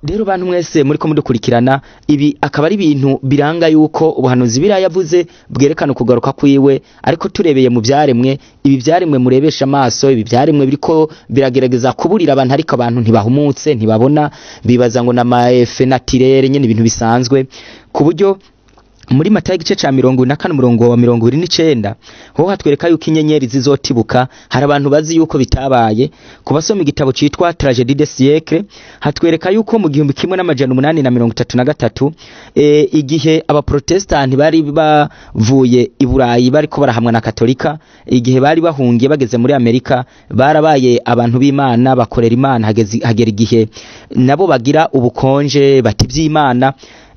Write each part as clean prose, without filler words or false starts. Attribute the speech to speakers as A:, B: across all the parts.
A: Rero bantu mwese muri ko mudukurikirana, ibi akaba ari ibintu biranga yuko ubuhanuzi Bibiliya yavuze bwerekana ukugaruka kwiwe. Ariko turebeye mu byaremwe, ibi byaremwe murebesha amaso, ibi byaremwe biriko biragerageza kuburira abantu, ariko abantu ntibahumutse, ntibabona, bibaza ngo na effet naturel nyene, ibintu bisanzwe. Ku buryo muri Matayo igice ca 44 umurongo wa 29 ho hatwereka yuko inyenyeri zizotibuka. Hari abantu bazi yuko bitabaye. Kubasoma igitabo citwa Tragédie des siècles, hatwereka yuko mu 1833, igihe abaprotestanti bari bavuye i Burayi bariko barahamwa na Katolika, igihe bari bahungiye bageze muri Amerika, barabaye abantu b'Imana, bakorera Imana, hagera igihe nabo bagira ubukonje, bati ivy'Imana.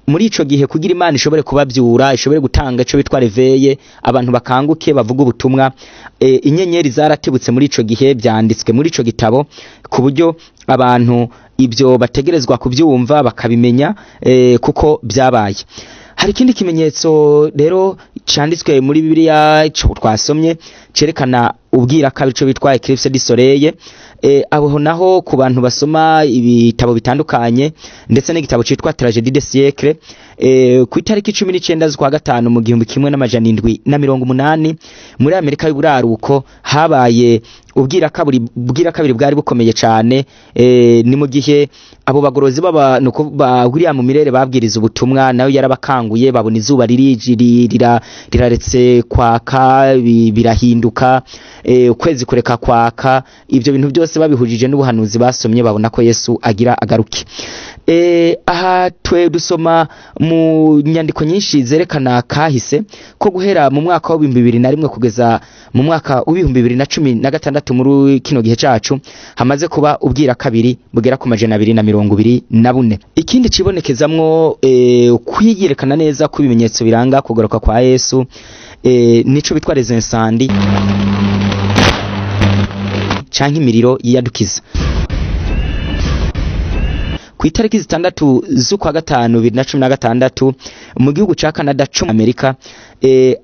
A: Muri ico gihe, kugira Imana ishobore kubavyura, ishobore gutanga ico bitwa réveil, abantu bakanguke bavuga ubutumwa, inyenyeri zaratibutse muri ico gihe, byanditswe muri ico gitabo, ku buryo abantu ibyo bategerezwa kubyumva bakabimenya, kuko byabaye. Hari ikindi kimenyetso rero canditswe muri Bibiliya twasomye cerekana ubwira kabiri, ico bitwa éclipse du soleil. Abo naho ku bantu basoma ibitabo bitandukanye, ndetse n'igitabo citwa Tragédie des siècles, ku itariki 19 z'ukwa gatanu mu 1780, muri Amerika y'uburaruko habaye ubwira kabiri, ubwira kabiri bwari bukomeye cyane. Ni mu gihe abo bagorozi baba nuko ba William Miller babwiriza ubutumwa, nawe yarabakanguye, babona izuba riraretse kwaka, birahinduka, ukwezi kureka kwaka. Ibyo bintu byose babihujije n'ubuhanuzi basomye, babona ko Yesu agira agaruke. Aha twe dusoma mu nyandiko nyinshi zerekana kahise ko guhera mu mwaka wa 2001 kugeza mu mwaka wa 2016, muri kino gihe cacu, hamaze kuba ubwira kabiri bugera ku 224. Ikindi cibonekezamwo kwiyerekana neza ku bimenyetso biranga kugaruka kwa Yesu, nico bitwa les incendies canke imiriro yiyadukiza. Ku itariki 6 z'ukwa gatanu 2016, mu gihugu ca Canada co Amerika,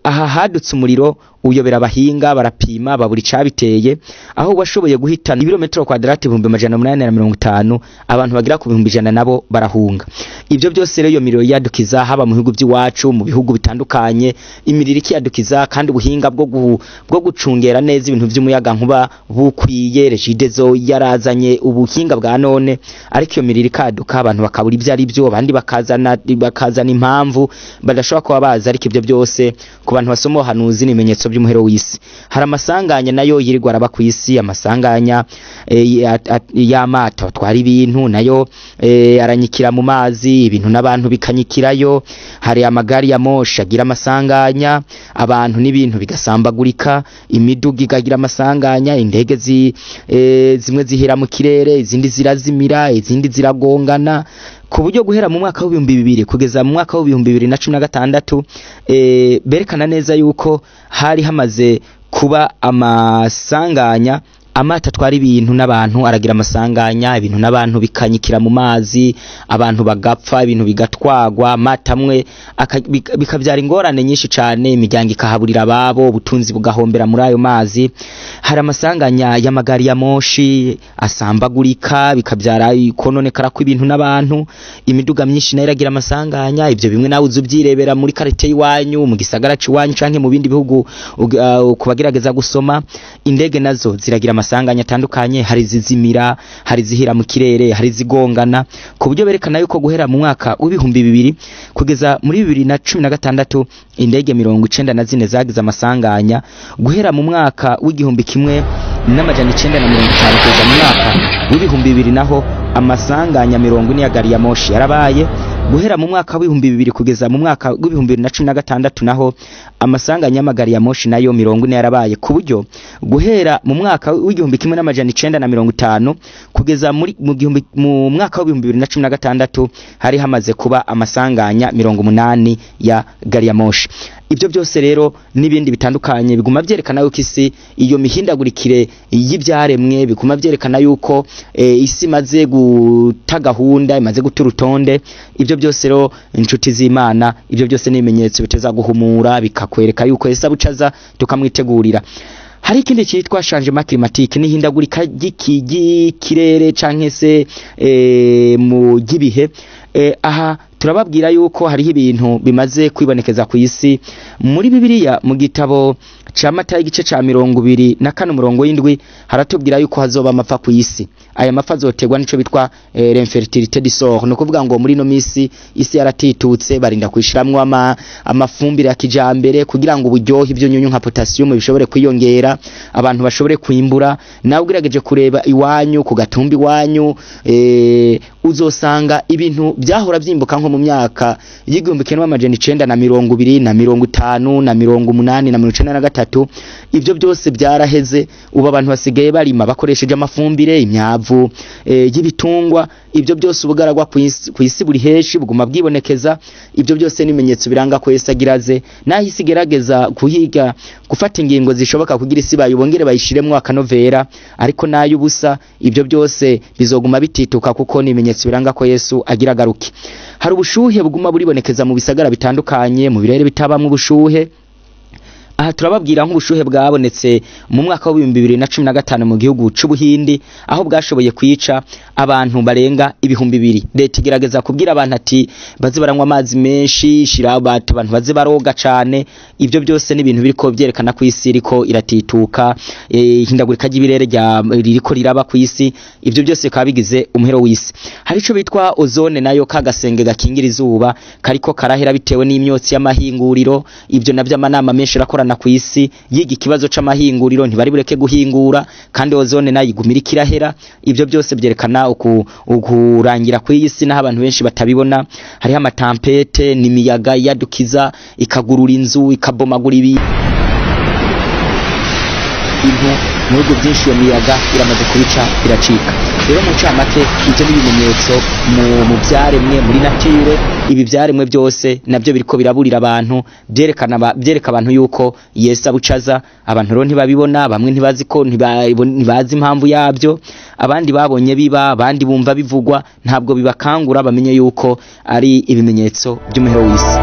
A: aha hadutse umuriro uyobera abahinga, barapima babura icabiteye, aho washoboye guhitana ibirometero kwadrati 850,000, abantu bagira ku 100,000 nabo barahunga. Ibyo byose rero, iyo miriro yadukiza, haba mu bihugu by'iwacu, mu bihugu bitandukanye, imiriro ikiyadukiza, kandi ubuhinga bwo gucungera neza ibintu by'umuyaga nkuba bukwiye, Regideso yarazanye ubuhinga bwa none, ariko iyo miriro ikaduka, abantu bakabura ibyo ari byo, abandi bakazana impamvu badashobora kuba bazi. Ariko ibyo byose, ku bantu basoma ubuhanuzi, ni ibimenyetso by'umuhero w'isi. Hari amasanganya nayo yirirwa araba ku isi, amasanganya y'amato atwara ibintu, nayo aranyikira mu mazi, ibintu n'abantu bikanyikirayo. Hari amagari ya moshi agira amasanganya, abantu n'ibintu bigasambagurika, imiduga ikagira amasanganya, indege zimwe zihera mu kirere, izindi zirazimira, izindi ziragongana, ku buryo guhera mu mwaka wa 2000 kugeza mu mwaka wa 2016, berekana neza yuko hari hamaze kuba amasanganya. Amato atwara ibintu n'abantu aragira amasanganya, ibintu n'abantu bikanyikira mu mazi, abantu bagapfa, ibintu bigatwagwa, amato amwe bikabyara ingorane nyinshi cyane, imiryango ikahaburira ababo, ubutunzi bugahombera muri ayo mazi. Hari amasanganya y'amagari ya moshi asambagurika, bikabyara kononekara kw'ibintu n'abantu. Imiduga myinshi nayo iragira amasanganya. Ibyo bimwe nawe uzi ubyirebera muri quartier iwanyu, mu gisagara c'iwanyu, canke mu bindi bihugu kubagerageza gusoma. Indege nazo ziragira amasanganya atandukanye, hari zizimira, hari zihira mu kirere, hari zigongana, ku buryo berekana yuko guhera mu mwaka wa 2000 kugeza muri 2016, indege 94 zagize amasanganya. Guhera mu mwaka wa 1950 kugeza mu mwaka wa 2000 naho, amasanganya 40 ya gari ya moshi yarabaye. Guhera mu mwaka wa 2000 kugeza mu mwaka wa 2016 naho, amasanganya y'amagari ya moshi nayo 40 yarabaye, ku buryo guhera mu mwaka wa 1950 kugeza muri mu gihumbi mu mwaka wa 2016, hari hamaze kuba amasanganya 80 ya gari ya moshi. Ibyo byose rero n'ibindi bitandukanye biguma byerekana yuko isi, iyo mihindagurikire y'ibyaremwe, biguma byerekana yuko isi imaze guta gahunda, imaze guta urutonde. Ibyo byose rero, inshuti z'Imana, ibyo byose ni ibimenyetso biteza guhumura, bikakwereka yuko Yesu abucaza, tukamwitegurira. Hari ikindi cyitwa changement climatique, n'ihindagurika ry'ikirere canke se mu gibihe. Aha turababwira yuko hariho ibintu bimaze kwibonekeza ku isi. Muri Bibiliya mu gitabo ca Matayo igice ca 24 umurongo w'indwi haratubwira yuko hazoba amapfa ku isi. Aya mapfa azoterwa n'ico bitwa l'infertilité du sol. Ni ukuvuga ngo muri ino misi isi yaratitutse, barinda kwishiramwo amafumbire ya kijambere kugira ngo uburyohe ivyunyunyu nka potassium bishobore kwiyongera, abantu bashobore kwimbura. Nawe ugerageje kureba iwanyu ku gatumba iwanyu, uzosanga ibintu byahora byimbuka nko mu myaka y'1920 na 50 na 80 na 93, ibyo byose byaraheze. Ubu abantu basigaye barima bakoresheje amafumbire, imyavu y'ibitungwa. Ibyo byose ubugaragwa ku isi buri heshi buguma bwibonekeza. Ibyo byose n'ibimenyetso biranga ko Yesu agiraze. Naho isi igerageza kuhiga gufata ingingo zishoboka kugira isi bayibongere bayishiremwo akanovera, ariko nayo ubusa. Ibyo byose bizoguma bitituka kuko ni ibimenyetso biranga ko Yesu agira agaruke. Hari ubushuhe buguma buribonekeza mu bisagara bitandukanye, mu birere bitabamwe ubushuhe. Aha turababwira nk'ubushuhe bwabonetse mu mwaka wa 2015 mu gihugu c'Ubuhindi, aho bwashoboye kwica abantu barenga 2000. Leta igerageza kubwira abantu ati baze baranywa amazi menshi, shira abantu baze baroga cane. Ibyo byose ni ibintu biriko byerekana ku isi iriko iratituka, ihindagurika ry'ibirere ririko riraba ku isi. Ibyo byose bikaba bigize umuhero w'isi. Hari ico bitwa ozone, nayo kagasenge gakingira izuba kariko karahera bitewe n'imyotsi y'amahinguriro. Ibyo navyo amanama menshi arakora ku isi yiga ikibazo c'amahinguriro, ntibari bureke guhingura, kandi ozone nayo igumira ikirahera. Ibyo byose byerekana ukurangira kw'iyi si, naho abantu benshi batabibona. Hariho amatampete n'imiyaga yadukiza ikagurura inzu, ikabomagura ibintu mu bihugu byinshi. Iyo miyaga iramaze kubica iracika. Rero mu ncamake ibyo ni ibimenyetso mu byaremwe muri nature. Ibi byaremwe byose nabyo biriko biraburira abantu, byerekana byereka abantu yuko Yesu abucaza. Abantu rero ntibabibona, bamwe ntibazi ko ntibazi impamvu yabyo, abandi babonye biba, abandi bumva bivugwa, ntabwo bibakangura bamenye yuko ari ibimenyetso by'umuhero w'isi.